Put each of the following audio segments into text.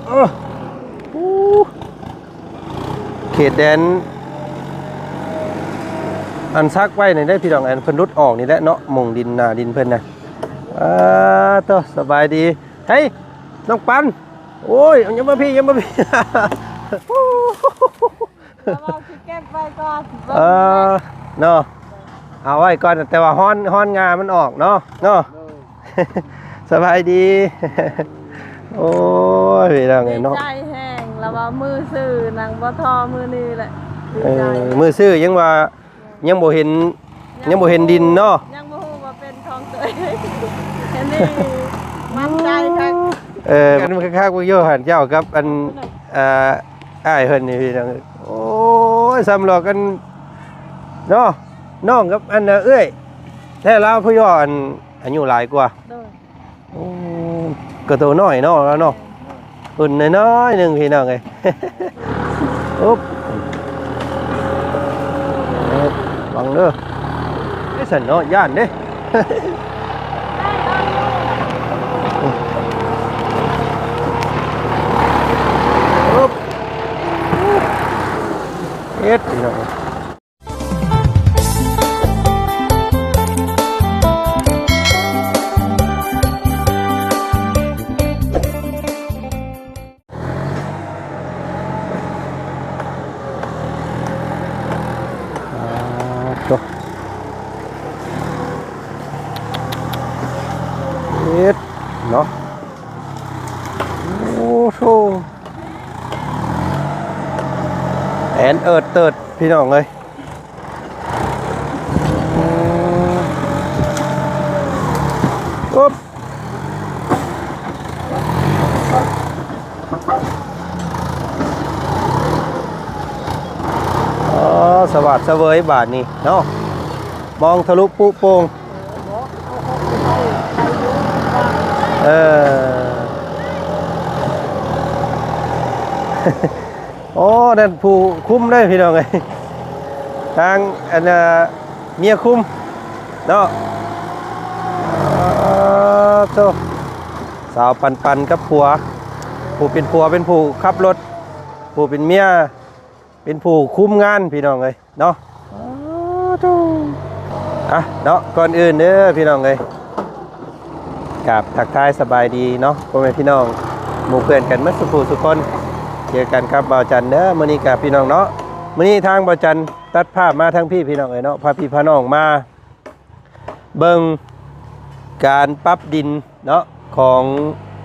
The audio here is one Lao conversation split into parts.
ເອີ ໂອ້ ເຂດແດນ ອັນສັກໄວ້ນີ້ເດ້ພີ່ນ້ອງ ອັນເພິ່ນຫຼຸດອອກນີ້ແຫຼະເນາະ ໝ່ອງດິນໜ້າດິນເພິ່ນນະ. ອ່າ ໂຕ ສະບາຍດີ. ເຮີ້ຍ ນ້ອງປັນ ໂອ້ຍ ຍັງມາພີ້ ຍັງມາພີ້. ລະວ່າຊິເກັບໄວ້ກ່ອນ ເອີ ເນາະ ເອົາໄວ້ກ່ອນ ແຕ່ວ່າຮ້ອນ ຮ້ອນງ່າມັນອອກເນາະ ເນາະ. ໂດຍ ສະບາຍດີ. ໂອ້ຍ ພີ່ນ້ອງເອີຍເນາະ ດີໃຈແຮງ ລະວ່າມື້ຊື້ນາງບໍ່ທໍ່ມື້ນີ້ແຫຼະ ດີໃຈ. ເອີ ມື້ຊື້ຍັງວ່າ ຍັງບໍ່ເຫັນ ຍັງ ຍັງບໍ່ເຫັນດິນເນາະ ຍັງບໍ່ຮູ້ວ່າເປັນຂອງຕົວເອງ ອັນນີ້ໝັ້ນໃຈຄັກ. ເອີ ກັນຄັກໆ ເບິ່ງຢູ່ຫັ້ນ ເຈົ້າກັບອັນ ເອີ ອ້າຍເພິ່ນນີ້ພີ່ນ້ອງ. ໂອ້ຍ ສ່ຳຫຼອກກັນເນາະ ນ້ອງກັບອັນ ເອື້ອຍ ແທ້ລາວຜູ້ຢ່ອ ອັນ ອາຍຸຫຼາຍກວ່າ. ໂດຍ ໂອ້ ກະໂຕນ້ອຍເນາະ ລາວເນາະ ເພິ່ນນ້ອຍໆໜຶ່ງພີ່ນ້ອງເອີຍ. ໂອບ ເອີ ລະວັງເດີ ໄອ້ສັນເນາະ ຢ້ານເດ້. ໂອບ ເຮັດພີ່ນ້ອງເອີຍ. ອ່າ ໂຕ ເຮັດເນາະ ໂອ້ໂຫ ແອນເອີດເຕີດ ພີ່ນ້ອງເອີຍ. ອຶບ ອໍ ສະຫວາດສະເຫວີຍບາດນີ້ເນາະ ມອງທະລຸປຸໂປ່ງ. ເອີ ໂອ້ ນັ້ນຜູ້ຄຸມເດ້ພີ່ນ້ອງເອີຍ ທາງອັນ ເມຍຄຸມເນາະ. ເອີ ໂຕ ສາວປັນໆກັບຜົວ ຜູ້ເປັນຜົວເປັນຜູ້ຂັບລົດ ຜູ້ເປັນເມຍເປັນຜູ້ຄຸມງານ ພີ່ນ້ອງເອີຍ. ເນາະ ອ່າ ເນາະ ກ່ອນອື່ນເດີພີ່ນ້ອງເອີຍ ກາບທັກທາຍສະບາຍດີເນາະ ພໍ່ແມ່ພີ່ນ້ອງ ໝູ່ເພື່ອນກັນໝົດສູ່ຜູ້ສູ່ຄົນ ເຈີກັນກັບບ່າວຈັນເດີ. ມື້ນີ້ກະພີ່ນ້ອງເນາະ ມື້ນີ້ທາງບ່າວຈັນຕັດພາບມາທາງພີ້ ພີ່ນ້ອງເອີຍເນາະ ພາພີ່ພານ້ອງມາເບິ່ງການປັບດິນ ເນາະ ຂອງ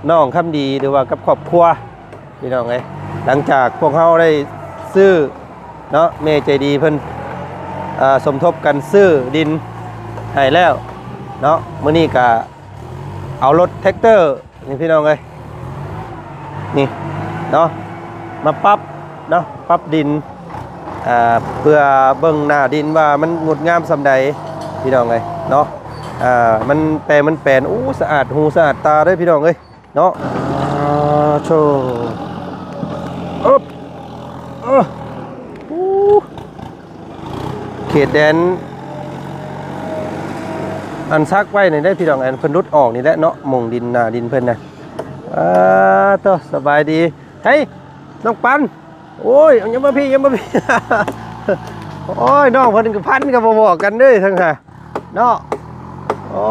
ນ້ອງຄຳດີ ຫຼືວ່າກັບຄອບຄົວ ພີ່ນ້ອງເອີຍ. ຫຼັງຈາກພວກເຮົາໄດ້ຊື້ເນາະ ແມ່ໃຈດີເພິ່ນ ເອີ ສົມທົບກັນຊື້ດິນໃຫ້ແລ້ວເນາະ ມື້ນີ້ກະເອົາລົດແທກເຕີ ນີ້ພີ່ນ້ອງເອີຍ ນີ້ເນາະ ມາປັບເນາະ ປັບດິນ ອ່າ ເພື່ອເບິ່ງໜ້າດິນວ່າມັນງົດງາມສ່ຳໃດ ພີ່ນ້ອງເອີຍເນາະ. ອ່າ ມັນແປງມັນແປນ ໂອ້ ສະອາດຫູສະອາດຕາເດີພີ່ນ້ອງເອີຍເນາະ. ອ່າ ໂທ້ ອຶບ ເອີ ອູ້ ເຂດແດນ ອັນສັກໄວ້ນີ້ເດ້ພີ່ນ້ອງ ອັນເພິ່ນຫຼຸດອອກນີ້ແຫຼະເນາະ ໝ່ອງດິນໜ້າດິນເພິ່ນນະ. ອ່າ ໂຕ ສະບາຍດີ. ເຮີ້ຍ ນ້ອງປັນ ໂອ້ຍ ຍັງມາພີ້ ຍັງມາພີ້. ໂອ້ຍ ນ້ອງເພິ່ນກະພັນກະບໍ່ບອກກັນເດ້ທັງຫາເນາະ. ໂອ້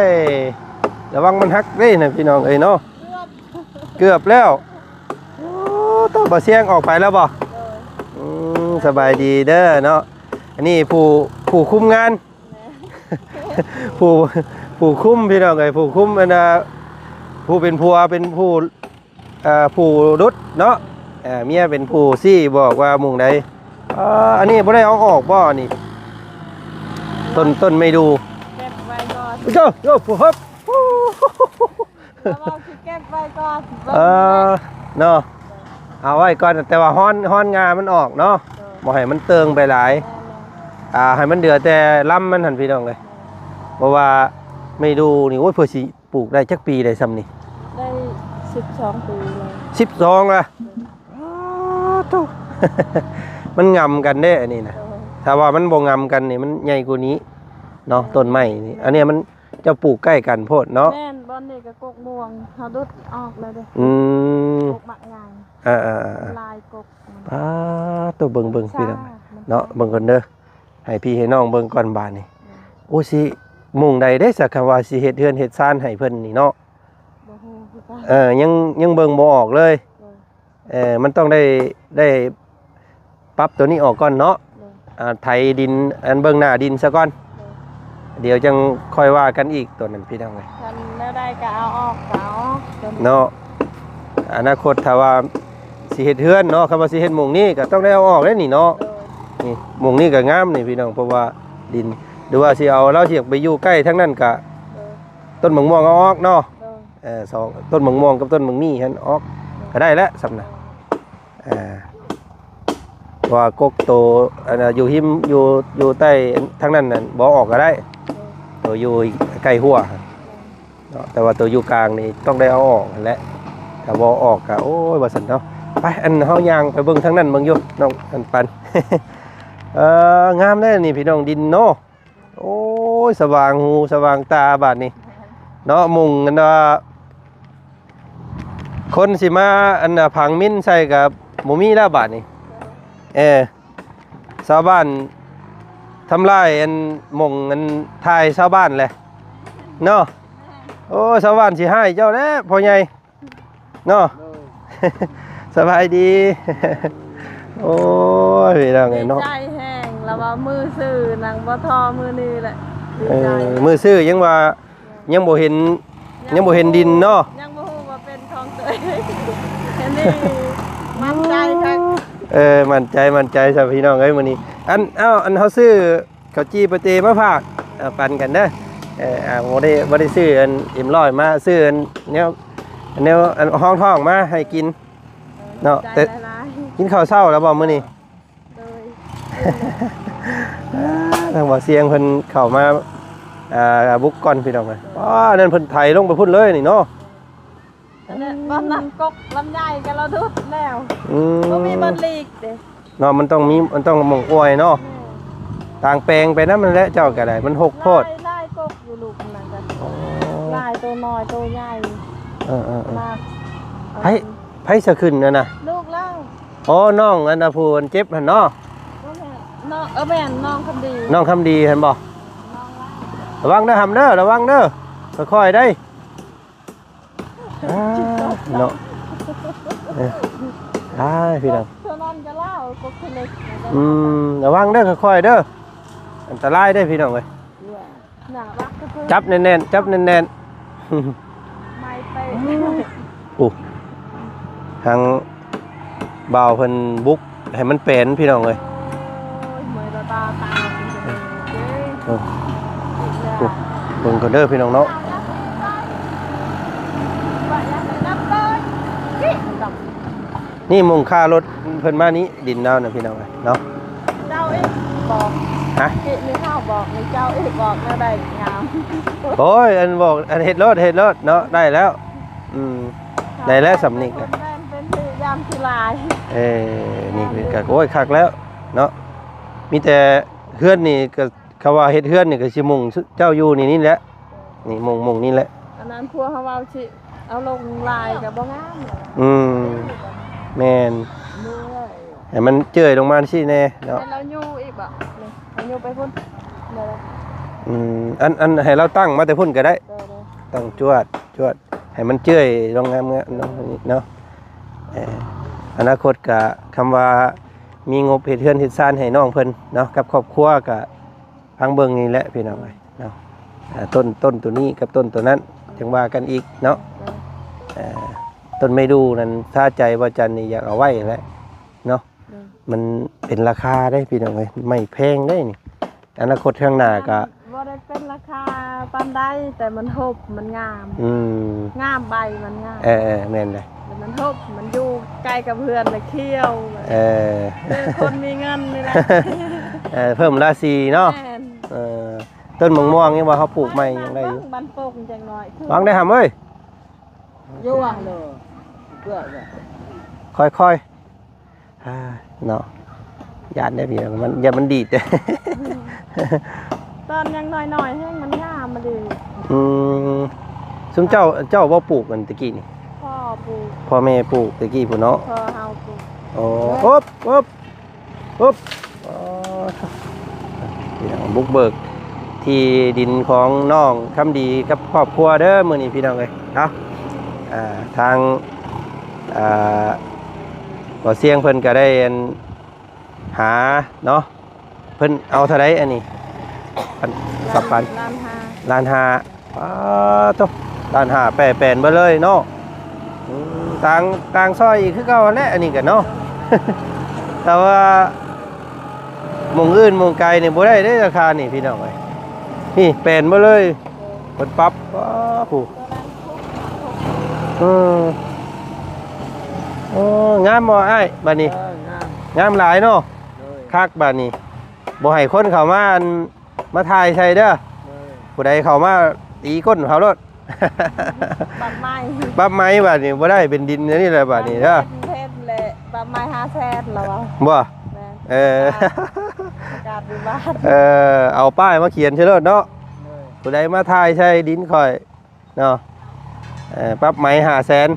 ຍ ລະວັງມັນຫັກເດ້ນະພີ່ນ້ອງເອີຍເນາະ. ເກືອບ ເກືອບແລ້ວ. ໂອ້ ໂຕ ບ່າວຊຽງອອກໄປແລ້ວບໍ່? ໂດຍ ອືມ ສະບາຍດີເດີເນາະ. ອັນນີ້ຜູ້ ຜູ້ຄຸມງານ ແມ່ນ ຜູ້ ຜູ້ຄຸມພີ່ນ້ອງເອີຍ ຜູ້ຄຸມ ອັນນ່າ ຜູ້ເປັນຜົວເປັນຜູ້ ເອີ ຜູ້ດຸດເນາະ ເອີ ເມຍເປັນຜູ້ຊີ້ບອກວ່າໝ່ອງໃດ. ເອີ ອັນນີ້ບໍ່ໄດ້ເອົາອອກບໍ່ນີ້? ຕົ້ນ ຕົ້ນໄມ້ດູ່ ເກັບໄວ້ກ່ອນ. ໂຢ ໂຢ ຜູ້ຮັບ ລະວ່າຊິເກັບໄວ້ກ່ອນ. ເອີ ເນາະ ເອົາໄວ້ກ່ອນ ແຕ່ວ່າຮ້ອນ ຮ້ອນງ່າມັນອອກເນາະ. ໂດຍ ບໍ່ໃຫ້ມັນເຕີງໄປຫຼາຍ. ແມ່ນ ອ່າ ໃຫ້ມັນເຫຼືອແຕ່ລຳມັນຫັ້ນພີ່ນ້ອງເອີຍ. ແມ່ນ ເພາະວ່າໄມ້ດູ່ນີ້ ໂອ້ຍ ເພື່ອຊິ ປູກໄດ້ຈັກປີໄດ້ຊ່ຳນີ້? ໄດ້ສິບສອງປີແລ້ວ. ສິບສອງລະ? ໂດຍ ໂອ້ ໂທ້ ມັນງຳກັນເດ້ອັນນີ້ນະ. ໂດຍ ຖ້າວ່າມັນບໍ່ງຳກັນນີ້ ມັນໃຫຍ່ກວ່ານີ້ເນາະ. ແມ່ນ ຕົ້ນໄມ້ນີ້ ແມ່ນ ອັນນີ້ມັນ ເຈົ້າປູກໃກ້ກັນໂພດເນາະ. ແມ່ນ ບ່ອນນີ້ກະກົກມ່ວງ ເຮົາດຸດອອກແລ້ວເດ້. ອືມ ກົກໝາກງາ ເອີໆໆໆ ລາຍກົກມັນ ປາດໂຕ ເບິ່ງໆ ພີ່ນ້ອງ ມັນ ເນາະ ເບິ່ງກ່ອນເດີ ໃຫ້ພີ່ໃຫ້ນ້ອງເບິ່ງກ່ອນບາດນີ້. ໂອ້ ຊິມຸງໃດເດ້ ສະ ຄຳວ່າຊິເຮັດເຮືອນເຮັດຊານໃຫ້ເພິ່ນນີ້ເນາະ ບໍ່ຮູ້ຄືກັນ ເອີ ຍັງ ຍັງເບິ່ງບໍ່ອອກເລີຍ. ເອີ ມັນຕ້ອງໄດ້ ໄດ້ປັບໂຕນີ້ອອກກ່ອນເນາະ. ອ່າ ໄຖດິນ ອັນເບື້ອງໜ້າດິນຊະກ່ອນ ດຽວຈັ່ງຄ່ອຍວ່າກັນອີກໂຕນັ້ນ ພີ່ນ້ອງເອີຍ. ຄັນແນວໃດກໍເອົາອອກ ກໍເອົາອອກໂຕນີ້ເນາະ. ອະນາຄົດຖ້າວ່າຊິເຮັດເຮືອນເນາະ ຄຳວ່າຊິເຮັດໝ່ອງນີ້ກໍຕ້ອງໄດ້ເອົາອອກເດ້ນີ້ເນາະ. ນີ້ໝ່ອງນີ້ກໍງາມນີ້ ພີ່ນ້ອງ ເພາະວ່າດິນ ຫຼືວ່າຊິເອົາ ລາວຊິຢາກໄປຢູ່ໃກ້ທາງນັ້ນກໍ ຕົ້ນໝາກມ່ວງເອົາອອກເນາະ. ເອີ ສອງ ຕົ້ນໝາກມ່ວງກັບຕົ້ນໝາກມີ່ຫັ້ນອອກ ກໍໄດ້ແຫຼະສ່ຳນະ. ເອີ ວ່າກົກໂຕ ອັນນ່າ ຢູ່ຮິມ ຢູ່ ຢູ່ໃຕ້ທາງນັ້ນນັ້ນ ບໍ່ເອົາອອກກໍໄດ້ ໂຕຢູ່ໃກ້ຮົ້ວເນາະ. ແຕ່ວ່າໂຕຢູ່ກາງນີ້ຕ້ອງໄດ້ເອົາອອກຫັ້ນແຫຼະ ຖ້າບໍ່ເອົາອອກກໍ ໂອ້ຍ ວ່າຊັ້ນເນາະ. ໄປ ອັນ ເຮົາຍ່າງໄປເບິ່ງທາງນັ້ນເບິ່ງຢູ່ ນ້ອງ ອັນ ປັນ. ເອີ ງາມແທ້ນີ້ ພີ່ນ້ອງ ດິນເນາະ. ໂອ້ຍ ສະຫວ່າງຫູສະຫວ່າງຕາບາດນີ້ເນາະ. ມຸງ ອັນວ່າ ຄົນຊິມາ ອັນ ຝັງມິນໃສ່ກໍບໍ່ມີແລ້ວບາດນີ້. ເອີ ຊາວບ້ານທຳລາຍ ອັນ ໝ່ອງ ອັນ ຖ່າຍຊາວບ້ານແຫຼະເນາະ. ໂອ້ ຊາວບ້ານຊິຮ້າຍເຈົ້າແຫຼະ ພໍ່ໃຫຍ່ ເນາະ. ໂດຍ ສະບາຍດີ. ໂອ້ຍ ພີ່ນ້ອງເອີຍເນາະ ດີໃຈແຮງ ລະວ່າມື້ຊື້ນາງບໍ່ທໍ່ມື້ນີ້ແຫຼະ ດີໃຈ. ເອີ ມື້ຊື້ຍັງວ່າ ຍັງບໍ່ເຫັນ ຍັງ ຍັງບໍ່ເຫັນດິນເນາະ ຍັງບໍ່ຮູ້ວ່າເປັນຂອງຕົວເອງ. ອັນນີ້ໝັ້ນໃຈຄັກ. ເອີ ໝັ້ນໃຈ ໝັ້ນໃຈຊະ ພີ່ນ້ອງເອີຍ ມື້ນີ້. ອັນ ເອົ້າ ອັນເຮົາຊື້ ເຂົ້າຈີ່ປາເຕມາຝາກ ເອົາປັນກັນເດີ. ເອີ ອ່າ ບໍ່ໄດ້ ບໍ່ໄດ້ຊື້ອັນເອັມຮ້ອຍມາ ຊື້ອັນແນວ ແນວອັນຮອງທ້ອງມາໃຫ້ກິນເນາະ. ແຕ່ກິນເຂົ້າເຊົ້າແລ້ວບໍ່ມື້ນີ້? ໂດຍ ທາງບ່າວຊຽງເພິ່ນເຂົ້າມາ ອ່າ ບຸກກ່ອນ ພີ່ນ້ອງເອີຍ. ອໍ ນັ້ນເພິ່ນໄຖລົງໄປພຸ້ນເລີຍນີ້ເນາະ. ອັນນັ້ນ ບ່ອນນັ້ນກົກລຳໄຍກໍລະດຸດແລ້ວ. ອືມ ບໍ່ມີບ່ອນຫຼີກເດ້ເນາະ ມັນຕ້ອງມີ ມັນຕ້ອງໝ່ອງອວຍເນາະ. ແມ່ນ ຕ່າງແປງໄປນຳນັ້ນແຫຼະ ເຈົ້າກໍໄດ້ ມັນຮົກໂພດ. ຫຼາຍ ຫຼາຍກົກຢູ່ລູກນັ້ນກໍ ໂອ້ ຫຼາຍ ໂຕນ້ອຍໂຕໃຫຍ່. ເອີໆໆ ມາ ໃຜ ໃຜສະຂຶ້ນນັ້ນນະ? ລູກລາວ. ອໍ ນ້ອງອັນນະ ຜູ້ອັນເຈັບຫັ້ນເນາະ. ບໍ່ແມ່ນ ນ້ອງ ເອີ ແມ່ນ ນ້ອງຄຳດີ ນ້ອງຄຳດີຫັ້ນບໍ່? ນ້ອງລາວ. ລະວັງເດີຫຳເດີ ລະວັງເດີ ຄ່ອຍໆໄດ໋. ອ່າ ເນາະ ເອີ ອ້າຍ ພີ່ນ້ອງ ເທົ່ານັ້ນກໍລາວ ກົກເລັກ. ອືມ ລະວັງເດີ ຄ່ອຍໆເດີ ອັນຕະລາຍເດ້ ພີ່ນ້ອງເອີຍ. ຈັບແໜ້ນໆ ຈັບແໜ້ນໆ. ໄມ້ເຕະ. ໂອ້ ທາງບ່າວເພິ່ນບຸກໃຫ້ມັນແປນ ພີ່ນ້ອງເອີຍ. ໂອ້ຍ ເມື່ອຍຕາຕາ. ເອີ ເບິ່ງກ່ອນເດີພີ່ນ້ອງເນາະ. ນີ້ມຸງຄ່າລົດເພິ່ນມານີ້ ດິນລາວນະພີ່ນ້ອງເນາະ. ເຈົ້າອີກບອກ ຮະ? ກິນມີຂ້າວບອກ ມີເຈົ້າອີກບອກແນວໃດງາມ. ໂອ້ຍ ອັນບອກ ອັນເຮັດໂລດ ເຮັດໂລດເນາະ ໄດ້ແລ້ວ. ອືມ ໄດ້ແລ້ວສ່ຳນີ້ກໍ ແມ່ນເປັນທີ່ຢາມທີ່ຫຼາຍ. ເອີ ນີ້ກໍ ໂອ້ຍ ຄັກແລ້ວເນາະ. ມີແຕ່ເຮືອນນີ້ກໍ ຄຳວ່າເຮັດເຮືອນນີ້ກໍຊິມຸງເຈົ້າຢູ່ນີ້ ນີ້ແຫຼະ ນີ້ມຸງ ມຸງນີ້ແຫຼະ. ອັນນັ້ນພວກເຮົາເວົ້າຊິເອົາລົງຫຼາຍກໍບໍ່ງາມ. ອືມ ແມ່ນ ເມື່ອຍ ໃຫ້ມັນເຈີ້ຍລົງມາຊີ້ແດ່ເນາະ. ໃຫ້ລາວຢູ່ອີກບໍ່? ນີ້ ໃຫ້ຢູ່ໄປພຸ້ນ. ອືມ ອັນ ອັນໃຫ້ລາວຕັ້ງມາແຕ່ພຸ້ນກໍໄດ້. ໂດຍໆ ຕັ້ງຈວດ ຈວດ ໃຫ້ມັນເຈີ້ຍລົງງາມໆເນາະ. ເອີ ອະນາຄົດກະ ຄຳວ່າມີງົບເຮັດເຮືອນເຮັດຊານໃຫ້ນ້ອງເພິ່ນເນາະ ກັບຄອບຄົວ ກະຟັງເບິ່ງນີ້ແຫຼະພີ່ນ້ອງເອີຍເນາະ. ອ່າ ຕົ້ນ ຕົ້ນໂຕນີ້ກັບຕົ້ນໂຕນັ້ນ ຈັ່ງວ່າກັນອີກເນາະ. ອ່າ ຕົ້ນໄມ້ດູ່ນັ້ນ ຊາໃຈບໍ່ຈັນນີ້ ຢາກເອົາໄວ້ແຫຼະເນາະ. ໂດຍ ມັນເປັນລາຄາເດ້ພີ່ນ້ອງເອີຍ ໄມ້ແພງເດ້ນີ້. ອະນາຄົດຂ້າງໜ້າກໍ ບໍ່ໄດ້ເປັນລາຄາປານໃດ ແຕ່ມັນຮົບ ມັນງາມ. ອືມ ງາມ ໃບມັນງາມ. ເອີໆ ແມ່ນເດ້ ແລ້ວມັນຮົບ ມັນຢູ່ໃກ້ກັບເຮືອນ ແລ້ວຂຽວ. ເອີ ຄືຄົນມີເງິນນີ້ແຫຼະ. ເອີ ເພີ່ມລາສີເນາະ. ແມ່ນ ເອີ ຕົ້ນໝາກມ່ວງຍັງວ່າເຮົາປູກໃໝ່ຍັງໄດ້ຢູ່. ບັນປົງຈັກໜ້ອຍ ວາງໄດ້ຫຳເອີຍ. ຢ່າວາງເດີ ຄ່ອຍໆ. ອ່າ ເນາະ ຢ້ານໄດ້ພີ່ນ້ອງ ມັນ ຢ້ານມັນດີດ. ຕອນຍັງນ້ອຍໆ ແຮງມັນງາມມາດີ. ອືມ ຊຸມເຈົ້າ ເຈົ້າບໍ່ປູກອັນຕະກີ້ນີ້? ພໍ່ ພໍ່ແມ່ປູກແຕ່ກີ້ພຸ້ນເນາະ. ພໍ່ເຮົາປູກ. ໂອ້ ໂອບ ໂອບ ໂອບ. ອໍ ພີ່ນ້ອງ ບຸກເບີກທີ່ດິນຂອງນ້ອງຄຳດີກັບຄອບຄົວເດີ ມື້ນີ້ພີ່ນ້ອງເອີຍເນາະ. ອ່າ ທາງ ອ່າ ບໍ່ສຽງເພິ່ນກໍໄດ້ ອັນ ຫາເນາະ. ເພິ່ນເອົາເທົ່າໃດອັນນີ້? ອັນ ສາວປັນ ລ້ານຫ້າ. ລ້ານຫ້າ. ປາໂທ້ ລ້ານຫ້າ ແປແປນເບິດເລີຍເນາະ. ອືມ ຕ່າງ ຕ່າງຊອຍອີກຄືເກົ່າຫັ້ນແຫຼະ ອັນນີ້ກໍເນາະ. ແຕ່ວ່າໝ່ອງອື່ນໝ່ອງໄກນີ້ບໍ່ໄດ້ເດ້ ລາຄານີ້ພີ່ນ້ອງເອີຍ. ນີ້ແປນເບິດເລີຍ ເພິ່ນປັບ. ປາໂທ້ ເອີ ໂອ້ ງາມບໍ່ອ້າຍ ບາດນີ້? ເອີ ງາມ ງາມຫຼາຍເນາະ. ໂດຍ ຄັກບາດນີ້ ບໍ່ໃຫ້ຄົນເຂົ້າມາ ອັນ ມາຖ່າຍໃສ່ເດີ. ໂດຍ ຜູ້ໃດເຂົ້າມາຕີກົ້ນເຂົາໂລດ. ປັບໃໝ່ ປັບໃໝ່ບາດນີ້ ບໍ່ໄດ້ເປັນດິນອັນນີ້ແຫຼະບາດນີ້ເດີ. ເພດແຫຼະ ປັບໃໝ່ຫ້າແສນລະວ່າ. ບໍ່? ແມ່ນ. ເອີ ປະກາດຢູ່ບ້ານ. ເອີ ເອົາປ້າຍມາຂຽນໃສ່ໂລດເນາະ. ໂດຍ ຜູ້ໃດມາຖ່າຍໃສ່ດິນຂ້ອຍ ເນາະ. ເອີ ປັບໃໝຫ້າແສນ.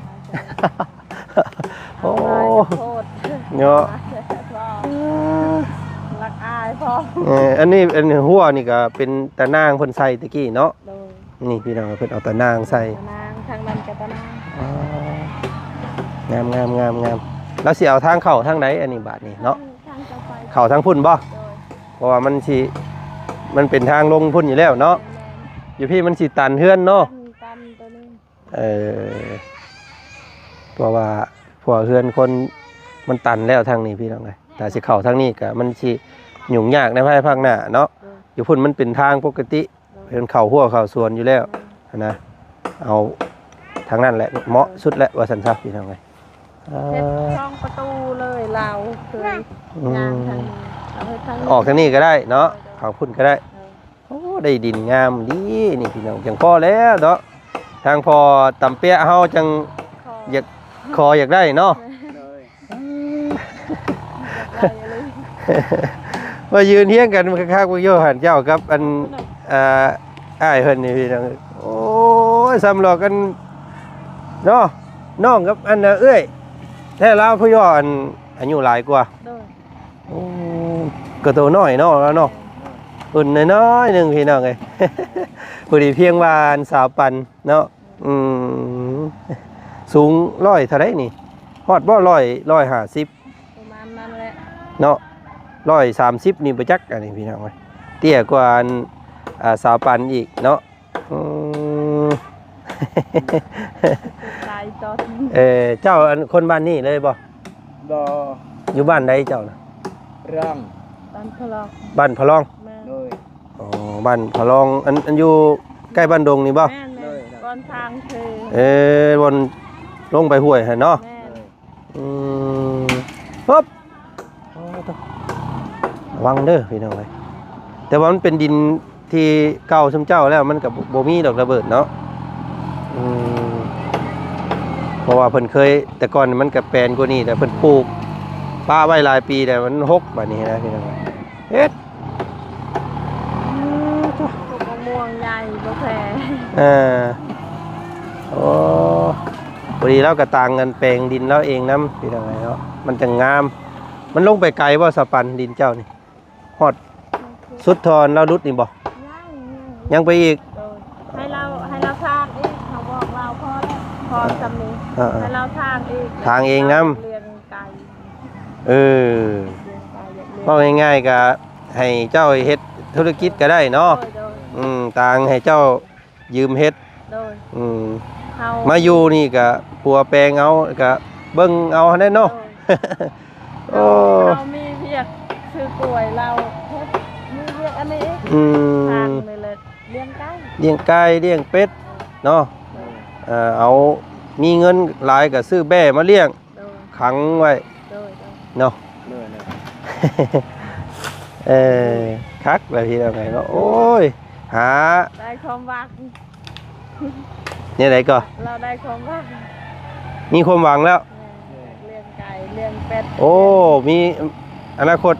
ໂອ້ ຫຼາຍໂພດເນາະ. ລັກອາຍພ້ອມ. ເອີ ອັນນີ້ ອັນຫົວນີ້ກໍເປັນຕານາງເພິ່ນໃສ່ແຕ່ກີ້ເນາະ. ໂດຍ ນີ້ພີ່ນ້ອງ ເພິ່ນເອົາຕານາງໃສ່. ຕານາງ ທາງນັ້ນກໍຕານາງ. ອໍ ງາມໆໆໆ. ແລ້ວຊິເອົາທາງເຂົ້າທາງໃດອັນນີ້ບາດນີ້ເນາະ? ທາງເຂົ້າໄປ ເຂົ້າທາງພຸ້ນບໍ່? ໂດຍ ເພາະວ່າມັນຊິ ມັນເປັນທາງລົງພຸ້ນຢູ່ແລ້ວເນາະ. ແມ່ນໆ ຢູ່ພີ້ມັນຊິຕັນເຮືອນເນາະ. ຕັນ ຕັນໂຕນີ້. ເອີ ເພາະວ່າ ເພາະວ່າເຮືອນຄົນມັນຕັນແລ້ວທາງນີ້ພີ່ນ້ອງເອີຍ. ຖ້າຊິເຂົ້າທາງນີ້ກໍມັນຊິຫຍຸ້ງຍາກໃນພາຍພາກໜ້າເນາະ. ໂດຍ ຢູ່ພຸ້ນມັນເປັນທາງປົກກະຕິ. ໂດຍ ເພິ່ນເຂົ້າຮົ້ວເຂົ້າສວນຢູ່ແລ້ວ. ໂດຍ ຫັ້ນນະ ເອົາທາງນັ້ນແຫຼະ ເໝາະສຸດແລ້ວວ່າຊັ້ນຊະ ພີ່ນ້ອງເອີຍ. ເຮັດຊ່ອງປະຕູເລີຍ ລາວເຄີຍ ອືມ ຍ່າງທາງນີ້ ເອົາເຮັດທາງນີ້ ອອກທາງນີ້ກໍໄດ້ເນາະ. ໂດຍໆ ເຂົ້າພຸ້ນກໍໄດ້. ໂດຍ ໂອ້ ໄດ້ດິນງາມດີນີ້ພີ່ນ້ອງ ຈັ່ງພໍແລ້ວເນາະ. ທາງພໍ່ຕຳເປຍເຮົາຈັ່ງ ຂໍ ຢາກ ຂໍຢາກໄດ້ເນາະ. ໂດຍ ມາຢືນຮຽງກັນຄັກໆ ເບິ່ງຢູ່ຫັ້ນ ເຈົ້າກັບອັນ ອ່າ ອ້າຍເພິ່ນນີ້ພີ່ນ້ອງ. ໂອ້ຍ ສ່ຳຫຼອກກັນເນາະ ນ້ອງກັບອັນ ເອື້ອຍ ແທ້ລາວຜູ້ຢ່ອງ ອັນ ອາຍຸຫຼາຍກວ່າ. ໂດຍ ໂອ້ ກໍໂຕນ້ອຍເນາະ ລາວເນາະ. ໂດຍ ເພິ່ນນ້ອຍໆໜຶ່ງພີ່ນ້ອງເອີຍ. ພໍດີພຽງວ່າອັນສາວປັນເນາະ. ອືມ ສູງຮ້ອຍເທົ່າໃດນີ້? ຮອດບໍ່ ຮ້ອຍ ຮ້ອຍຫ້າສິບ ປະມານນັ້ນແຫຼະເນາະ. ຮ້ອຍສາມສິບນີ້ບໍ່ຈັກ ອັນນີ້ພີ່ນ້ອງເອີຍ ເຕ້ຍກວ່າອັນ ອ່າ ສາວປັນອີກເນາະ. ອືມ ຫຼາຍຕົນ. ເອີ ເຈົ້າອັນຄົນບ້ານນີ້ເລີຍບໍ່? ບໍ່. ຢູ່ບ້ານໃດເຈົ້ານະ? ລອງ ບ້ານພະລອງ. ບ້ານພະລອງ. ແມ່ນ. ໂດຍ. ອໍ ບ້ານພະລອງ ອັນ ອັນຢູ່ໃກ້ບ້ານດົງນີ້ບໍ່? ແມ່ນໆ. ໂດຍ. ບ່ອນທາງເທ ເອີ ບ່ອນລົງໄປຫ້ວຍຫັ້ນເນາະ. ແມ່ນ. ໂດຍ. ອືມ ປຶບ ອໍ ຕະ ລະວັງເດີພີ່ນ້ອງເອີຍ. ແຕ່ວ່າມັນເປັນດິນທີ່ເກົ່າຊຸມເຈົ້າແລ້ວ ມັນກໍບໍ່ມີດອກລະເບີດເນາະ. ອືມ ເພາະວ່າເພິ່ນເຄີຍ ແຕ່ກ່ອນມັນກໍແປນກວ່ານີ້ ແຕ່ເພິ່ນປູກປະໄວ້ຫຼາຍປີແລ້ວ ມັນຫົກບາດນີ້ນະພີ່ນ້ອງເອີຍ. ເຮັດ ປູກມະມ່ວງໃຫຍ່ບໍ່ແພ. ເອີ ໂອ້ ພໍດີລາວກໍຕາງກັນແປງດິນລາວເອງນຳ ພີ່ນ້ອງເອີຍເນາະ. ມັນຈັ່ງງາມ. ມັນລົງໄປໄກບໍ່ສາວປັນ ດິນເຈົ້ານີ້? ຮອດສຸດທ່ອນລາວຫຼຸດນີ້ບໍ່? ຍັງ ຍັງ ຍັງໄປອີກ. ໂດຍ ໃຫ້ລາວ ໃຫ້ລາວຖາກອີກ ເຮົາບອກລາວພໍແລ້ວ ພໍສ່ຳນີ້. ເອີໆ ໃຫ້ລາວຖາກອີກ ຖາງເອງນຳ ລ້ຽງໄກ່. ເອີ ເວົ້າງ່າຍໆ ກໍໃຫ້ເຈົ້າເຮັດທຸລະກິດກໍໄດ້ເນາະ. ໂດຍໆ ອືມ ຕາງໃຫ້ເຈົ້າຢືມເຮັດ. ໂດຍ. ອືມ ເຮົາ ມາຢູ່ນີ້ກະຜົວແປງເອົາ ກະເບິ່ງເອົາຫັ້ນແຫຼະເນາະ. ໂດຍ. ໂອ້ ເຮົາມີວຽກຊື້ກ້ວຍ ລາວເຮັດ ມີວຽກອັນນີ້ອີກ. ອືມ ທາງນີ້ແຫຼະ ລ້ຽງໄກ່ ລ້ຽງໄກ່ ລ້ຽງເປັດເນາະ. ໂດຍ. ເອີ ເອົາ ມີເງິນຫຼາຍກະຊື້ແບ້ມາລ້ຽງ. ໂດຍ. ຂັງໄວ້. ໂດຍໆ ເນາະ. ໂດຍໆ ເອີ ຄັກແລ້ວພີ່ນ້ອງເອີຍເນາະ. ໂອ້ຍ ຫາ ໄດ້ຄວາມຫວັງ. ແນວໃດກໍ? ລາວໄດ້ຄວາມຫວັງ ມີຄວາມຫວັງແລ້ວ. ແມ່ນ. ລ້ຽງໄກ່ ລ້ຽງເປັດ. ໂອ້ ມີອະນາຄົດ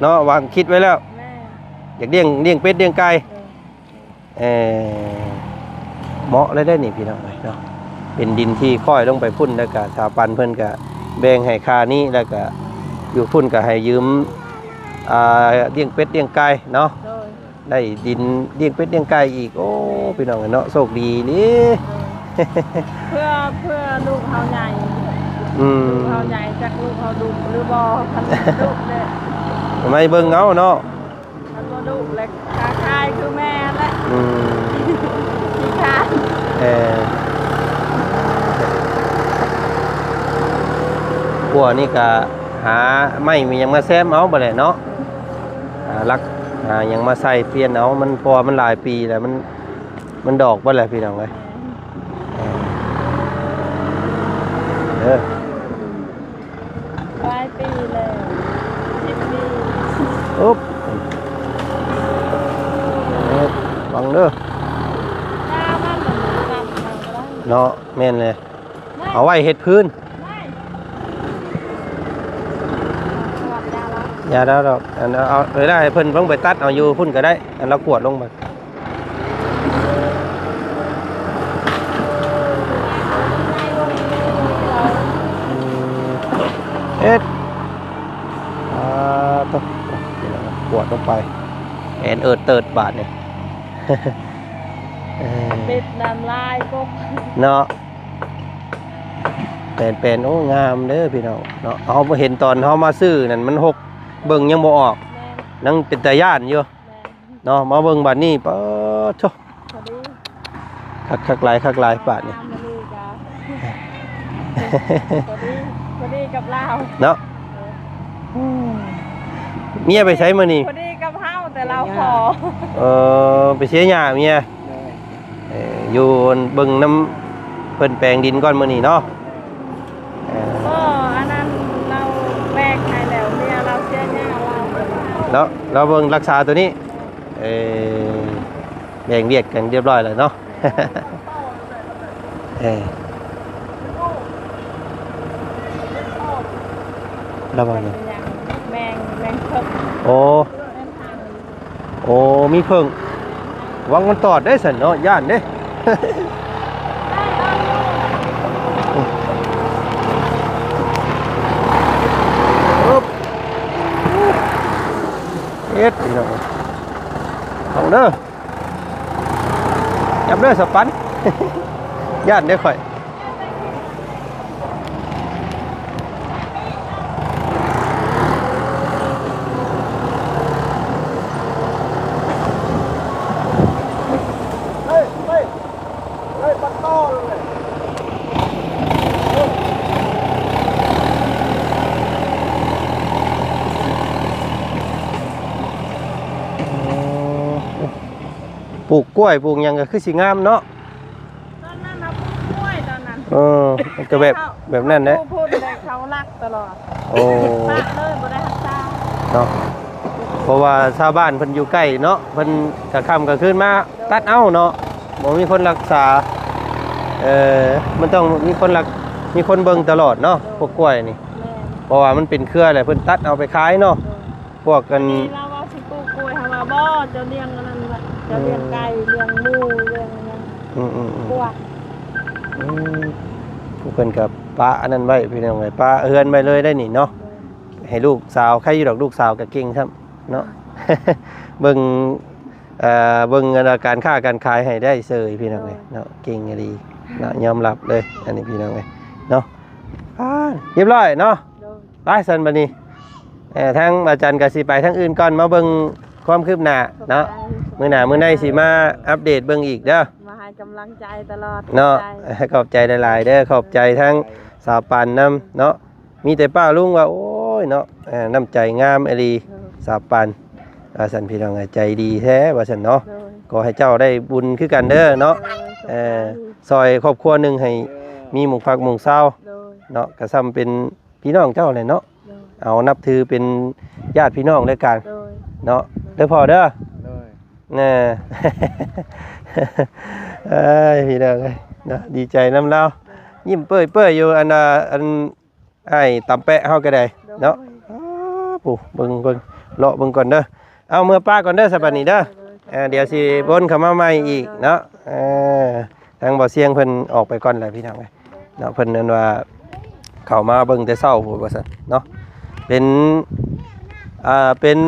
ເນາະ ຫວັງ ຄິດໄວ້ແລ້ວ. ແມ່ນ. ຢາກລ້ຽງ ລ້ຽງເປັດ ລ້ຽງໄກ່. ໂດຍ. ເອີ ເໝາະເລີຍເດ້ນີ້ພີ່ນ້ອງເອີຍເນາະ. ເປັນດິນທີ່ຄ້ອຍລົງໄປພຸ້ນ ແລ້ວກະສາວປັນເພິ່ນກະແບ່ງໃຫ້ຄ່ານີ້ ແລ້ວກະຢູ່ພຸ້ນກະໃຫ້ຢືມ ອ່າ ລ້ຽງເປັດລ້ຽງໄກ່ເນາະ ໂດຍ ໄດ້ດິນລ້ຽງເປັດລ້ຽງໄກ່ອີກ. ໂອ້ ພີ່ນ້ອງເອີຍເນາະ ໂຊກດີເດ້ ເພື່ອ ເພື່ອລູກເຮົາໃຫຍ່ ອືມ ລູກເຮົາໃຫຍ່ ຈັກລູກເຮົາດຸຫຼືບໍ່ ຄັນດຸເດ້ ໄວ້ເບິ່ງເອົາເນາະ ຄັນບໍ່ດຸແລ້ວຄ້າຂາຍຄືແມ່ແຫຼະ ອືມ ຂີ້ຄ້ານ ເອີ ຂົວນີ້ກະຫາໄມ້ມີຫຍັງມາແຊມເອົາບັດແຫຼະເນາະ ຫາຫຼັກຫາຫຍັງມາໃສ່ປ່ຽນເອົາ ມັນ ເພາະວ່າມັນຫຼາຍປີແລ້ວ ມັນ ມັນດອກເບິດແລ້ວພີ່ນ້ອງເອີຍ ເອີ ຫຼາຍປີແລ້ວ ສິບປີ ອຶບ ເອີ ລະວັງເດີ ເນາະ ແມ່ນເລີຍ ເອົາໄວ້ເຮັດພື້ນ ຢ່າແລ້ວດອກ ອັນ ເອົາ ເວລາໃຫ້ເພິ່ນເພິ່ນໄປຕັດເອົາຢູ່ພຸ້ນກໍໄດ້ ອັນລາວກວດລົງໄປ ອືມ ເຮັດ ອ່າ ໂທ້ ກວດລົງໄປ ແອນເອີດເຕີດບາດນີ້ ເອີ ເປັດນ້ຳລາຍກົກ ເນາະ ແປນໆ ໂອ້ ງາມເດີພີ່ນ້ອງເນາະ ເຮົາບໍ່ເຫັນຕອນເຮົາມາຊື້ນັ້ນມັນຫົກ ເບິ່ງຍັງບໍ່ອອກ ແມ່ນ ຍັງເປັນຕາຢ້ານຢູ່ ແມ່ນ ເນາະ ມາເບິ່ງບາດນີ້ ປາດໂທ້ ພໍດີ ຄັກ ຄັກຫຼາຍ ຄັກຫຼາຍບາດນີ້ ງາມອີ່ຫຼີກະ ພໍດີ ພໍດີກັບລາວ ເນາະ ເອີ ເມຍໄປໃສມື້ນີ້ ພໍດີກັບເຮົາ ແຕ່ລາວຂໍ ເອີ ໄປເສຍຫຍ້າເມຍ ໂດຍ ເອີ ຢູ່ເບິ່ງນຳເພິ່ນແປງດິນກ່ອນມື້ນີ້ເນາະ ເອີ ບໍ່ ອັນນັ້ນລາວແບກໃຫ້ແລ້ວ ເມຍລາວເສຍຫຍ້າລາວ ລາວ ລາວເບິ່ງຮັກສາໂຕນີ້ ເອີ ແບ່ງວຽກກັນຮຽບຮ້ອຍແລ້ວເນາະ ເອີ ລະວັງ ແມງ ແມງເຜິ້ງ ໂອ້ ໂອ້ ມີເຜິ້ງ ຫວັງມັນຕອດເດ້ຊັ້ນເນາະ ຢ້ານເດ້ ອຶບ ເຮັດພີ່ນ້ອງ ເອົາເດີ ຈັບເດີສະປັນ ຢ້ານເດ້ຂ້ອຍ. ປູກກ້ວຍ ປູກຫຍັງກໍຄືຊິງາມເນາະ. ຕອນນັ້ນເຮົາປູກກ້ວຍຕອນນັ້ນ. ເອີ ມັນກໍແບບ ເຂົາ ແບບນັ້ນແຫຼະ ເຂົາປູກພຸ້ນແຫຼະ ເຂົາລັກຕະຫຼອດ. ໂອ້ ປະເລີຍ ບໍ່ໄດ້ຮັກສາເນາະ. ເພາະວ່າຊາວບ້ານເພິ່ນຢູ່ໃກ້ເນາະ ເພິ່ນກາງຄ່ຳກາງຄືນມາຕັດເອົາເນາະ ບໍ່ມີຄົນຮັກສາ. ເອີ ມັນຕ້ອງມີຄົນລັກ ມີຄົນເບິ່ງຕະຫຼອດເນາະ ພວກກ້ວຍນີ້. ແມ່ນ ເພາະວ່າມັນເປັນເຄືອແຫຼະ ເພິ່ນຕັດເອົາໄປຂາຍເນາະ. ພວກກັນ ອັນນີ້ລາວວ່າຊິປູກກ້ວຍ ເຮົາວ່າບໍ່ ເຈົ້າລ້ຽງອັນນັ້ນໄວ້ ເຈົ້າລ້ຽງໄກ່ ອືມ ລ້ຽງໝູ ລ້ຽງຫຍັງ ອືມໆໆ ກວດ ອືມ ຜູ້ເພິ່ນກໍປະອັນນັ້ນໄວ້ ພີ່ນ້ອງເອີຍ ປະເຮືອນໄວ້ເລີຍໄດ໋ນີ້ເນາະ. ໂດຍ ໃຫ້ລູກສາວ ໃຄຢູ່ດອກ ລູກສາວກໍເກັ່ງຊ້ຳເນາະ ເບິ່ງ ເອີ ເບິ່ງອັນການຄ້າການຂາຍໃຫ້ໄດ້ເສີຍ ພີ່ນ້ອງເອີຍ ໂດຍ ເນາະ ເກັ່ງອີ່ຫຼີເນາະ ຍອມຮັບເລີຍ ອັນນີ້ ພີ່ນ້ອງເອີຍເນາະ. ອ່າ ຮຽບຮ້ອຍເນາະ. ໂດຍ ໄປຊັ້ນບັດນີ້ ເອີ ທາງອາຈານກໍຊິໄປທາງອື່ນກ່ອນ ມາເບິ່ງຄວາມຄືບໜ້າເນາະ. ຂອບໃຈ ມື້ໜ້າມື້ໃນຊິມາອັບເດດເບິ່ງອີກເດີ ມາໃຫ້ກຳລັງໃຈຕະຫຼອດ ເນາະ. ຂອບໃຈ ຂອບໃຈຫຼາຍໆເດີ ຂອບໃຈທັງສາວປັນນຳເນາະ. ມີແຕ່ປ້າລຸງວ່າ ໂອ້ຍເນາະ ເອີ ນ້ຳໃຈງາມອີ່ຫຼີ ໂດຍ ສາວປັນ ວ່າຊັ້ນ ພີ່ນ້ອງເອີຍ ໃຈດີແທ້ ວ່າຊັ້ນເນາະ. ໂດຍ ຂໍໃຫ້ເຈົ້າໄດ້ບຸນຄືກັນເດີເນາະ. ໂດຍ ເອີ ຂອບໃຈ ຊ່ອຍຄອບຄົວໜຶ່ງໃຫ້ ໂດຍ ມີໝູ່ພັກໝູ່ເຊົາ ໂດຍ ເນາະ ກໍສ່ຳເປັນ ພີ່ນ້ອງເຈົ້າແຫຼະເນາະ. ໂດຍ ເອົານັບຖືເປັນຍາດພີ່ນ້ອງແລ້ວກັນ ໂດຍ ເນາະ. ໂດຍ ເດີພໍ່ເດີ ໂດຍ ແນ່ ເອີຍ ພີ່ນ້ອງເອີຍເນາະ ດີໃຈນຳລາວ ໂດຍ ຍິ້ມເປີ້ຍໆຢູ່ ອັນ ອັນອ້າຍຕຳແປະເຮົາກໍໄດ້ ໂດຍ ເນາະ. ອ້າ ປູ ເບິ່ງ ເບິ່ງ ເລາະເບິ່ງກ່ອນເດີ ເອົາເມືອປ້າກ່ອນເດີ ສະບາຍດີເດີ. ໂດຍ ເອີ ດຽວຊິວົນເຂົ້າມາໃໝ່ອີກເນາະ. ໂດຍ ເອີ ທາງບໍ່ສຽງເພິ່ນອອກໄປກ່ອນແລ້ວພີ່ນ້ອງເອີຍເນາະ. ເພິ່ນນັ້ນວ່າເຂົ້າມາເບິ່ງແຕ່ເຊົ້າພຸ້ນວ່າຊັ້ນເນາະ. ເປັນ ອ່າ ເປັນ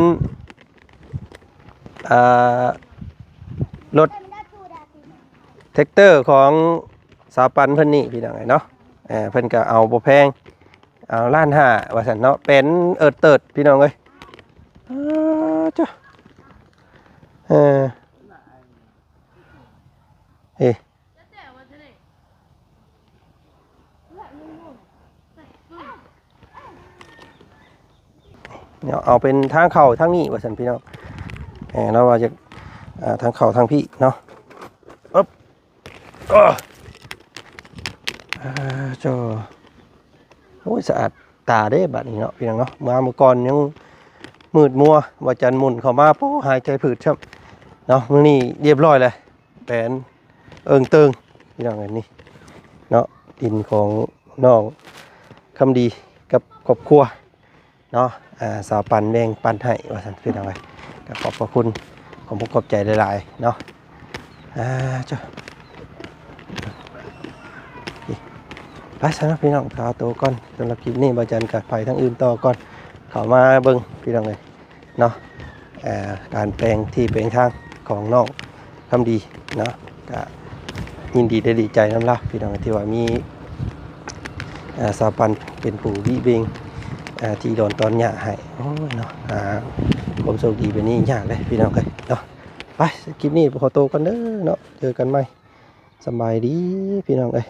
ອ່າ ລົດແທັກເຕີຂອງສາວປັນເພິ່ນນີ້ພີ່ນ້ອງເອີຍເນາະ. ເອີ ເພິ່ນກໍເອົາບໍ່ແພງ ເອົາລ້ານຫ້າວ່າຊັ້ນເນາະ. ເປັນເອີດເຕີດພີ່ນ້ອງເອີຍ. ອ້າ ຈ້າ ເອີ ເອີ ເນາະ ເອົາເປັນທາງເຂົ້າທາງນີ້ວ່າຊັ້ນພີ່ນ້ອງ. ເອີ ລາວວ່າຈະ ເອີ ທາງເຂົ້າທາງພີ້ເນາະ. ອຶບ ເອີ ເຈົ້າ ໂອ້ຍ ສະອາດຕາເດ້ບາດນີ້ເນາະ ພີ່ນ້ອງເນາະ. ມາມື້ກ່ອນຍັງມືດມົວ ວ່າຈັນໝຸ່ນເຂົ້າມາ ໂອ້ ຫາຍໃຈຜືດຊ້ຳເນາະ. ມື້ນີ້ລຽບຮ້ອຍແລ້ວ ແປນເອີງເຕີງພີ່ນ້ອງເອີຍ ນີ້ເນາະ. ດິນຂອງນ້ອງຄຳດີກັບຄອບຄົວເນາະ. ອ່າ ສາວປັນແບ່ງປັນໃຫ້ວ່າຊັ້ນພີ່ນ້ອງເອີຍ. ກໍຂອບພະຄຸນ ຂອບອົກຂອບໃຈຫຼາຍໆເນາະ. ອ່າ ເຈົ້າ ໄປຊະເນາະພີ່ນ້ອງ ຂໍໂຕກ່ອນ. ສຳລັບຄລິບນີ້ ບ່າວຈັນກໍໄປທາງອື່ນຕໍ່ກ່ອນ. ເຂົ້າມາເບິ່ງພີ່ນ້ອງເອີຍ ເນາະ ເອີ ການແປງທີ່ແປງທາງຂອງນ້ອງຄຳດີເນາະ. ກະຍິນດີ ແລະ ດີໃຈນຳລາວພີ່ນ້ອງ ທີ່ວ່າມີ ເອີ ສາວປັນເປັນຜູ້ວິເວງ ເອີ ທີ່ດອນຕອນຫຍ້າໃຫ້. ໂອ້ຍເນາະ ຫາຄວາມໂຊກດີແບບນີ້ຍາກເດ້ພີ່ນ້ອງເອີຍເນາະ. ໄປ ຄລິບນີ້ຂໍໂຕກ່ອນເດີເນາະ ເຈີກັນໃໝ່. ສະບາຍດີພີ່ນ້ອງເອີຍ.